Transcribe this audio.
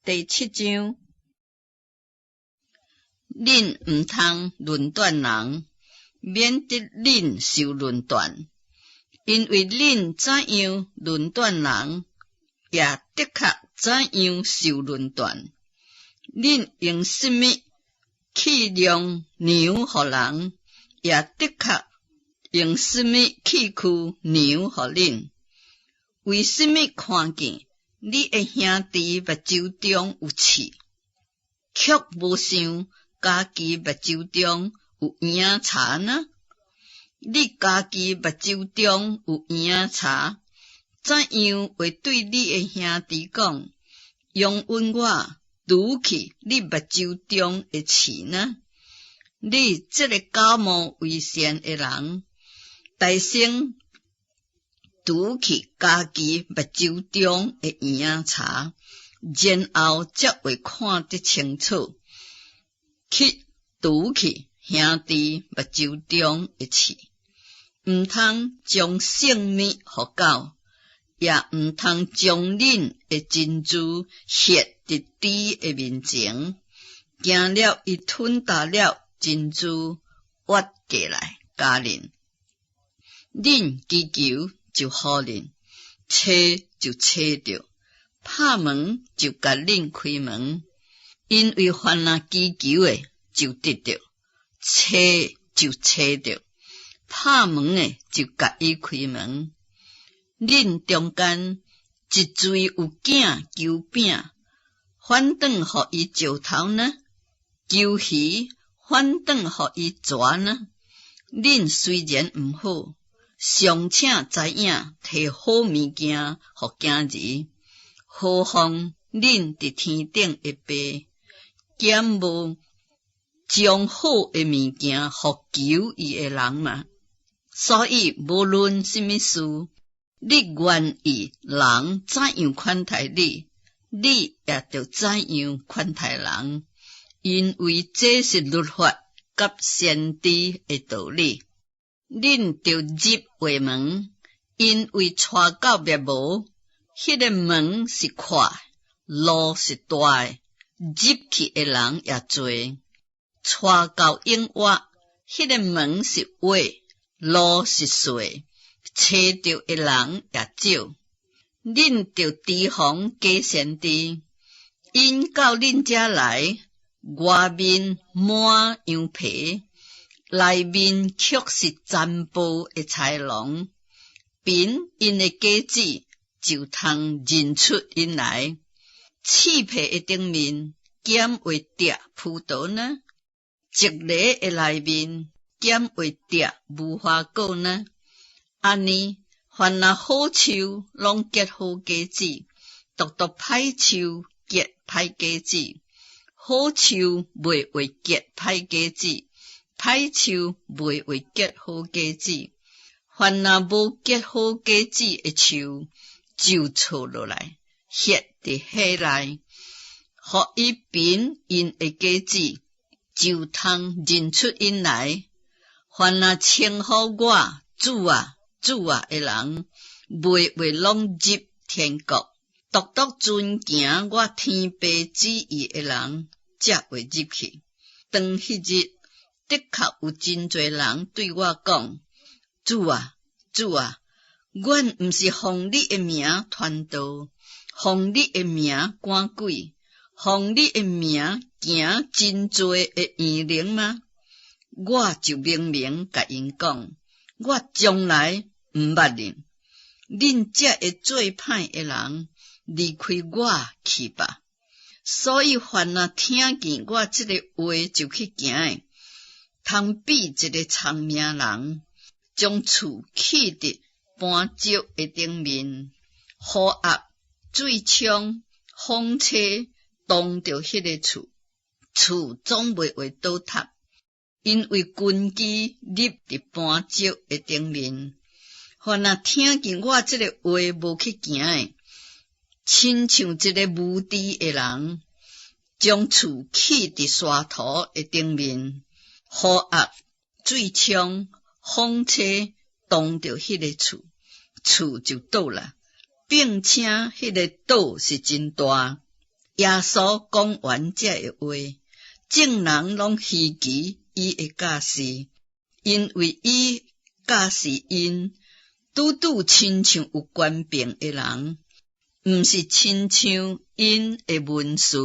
第七章，恁毋通論斷人，免得恁受論斷。因為恁怎樣論斷人，也的確怎樣受論斷。恁用啥物去量量予人，也的確用啥物器具量予恁。為啥物看見你的兄弟目睭中有刺，卻無想家己目睭中有嬰仔柴呢？你家己目睭中有嬰仔柴，怎樣會對你的兄弟講：容允我除去你目睭中的刺呢？你這个假冒為善的人，代先除去家己目睭中的嬰仔柴，然後才會看得清楚，去除去兄弟目睭中的刺。毋通將聖物予狗，也毋通將恁的珍珠獻佇豬的面前，驚了伊吞噠了珍珠，越過來咬恁。恁祈求就予恁，揣就揣著，拍門就共恁開門。因為凡若祈求的就得著，揣就揣著，拍門的就共伊開門。恁中間一錐有囝求餅，反轉予伊石頭呢？求魚，反轉予伊蛇呢？恁雖然毋好，尚且知影提好物件予囝兒，何況恁佇天頂的爸，敢無將好的物件予求伊的人嗎？所以無論啥物事，你願意人怎樣款待你，你也著怎樣款待人，因為這是律法佮先知的道理。恁著入窄門，因為帶到滅無，彼个門是闊，路是大的，入去的人也濟；帶到永活，彼个門是狹，路是細，揣著的人也少。恁著提防假先知，𪜶到恁遮來，外面滿羊皮，內面卻是殘暴的豺狼。憑𪜶的果子就通認出𪜶來。刺柏的頂面敢會摘葡萄呢？蒺藜的內面敢會摘無花果呢？按呢，凡若好樹攏結好果子，獨獨歹樹結歹果子。好樹袂會結歹果子，歹樹袂會結好果子。凡若無結好果子的樹，就鋤落來，歇佇火內。予伊憑𪜶的果子，就通認出𪜶來。凡若稱呼我主啊、主啊的人，袂會攏入天國，獨獨遵行我天父旨意的人，才會入去。當彼日，的確有真濟人對我講：主啊，主啊，阮毋是奉你的名傳道，奉你的名趕鬼，奉你的名行真濟的異能嗎？我就明明共𪜶講：我從來毋捌恁，恁這个做歹的人，離開我去吧。所以凡若聽見我這个話就去行的，通比一个聰明人，將厝起佇磐石的頂面，雨壓、水沖、風吹，撞著彼个厝，厝總袂會倒塌，因為根基立佇磐石的頂面。凡若聽見我這个話無去行的，親像一个無知的人，將厝起佇沙塗的頂面，雨壓、水沖、風吹，撞著彼个厝，厝就倒啦，並且彼个倒是真大。耶穌講完這个話，眾人攏稀奇伊的教示，因為伊教示𪜶，拄拄親像有權柄的人，毋是親像𪜶的文士。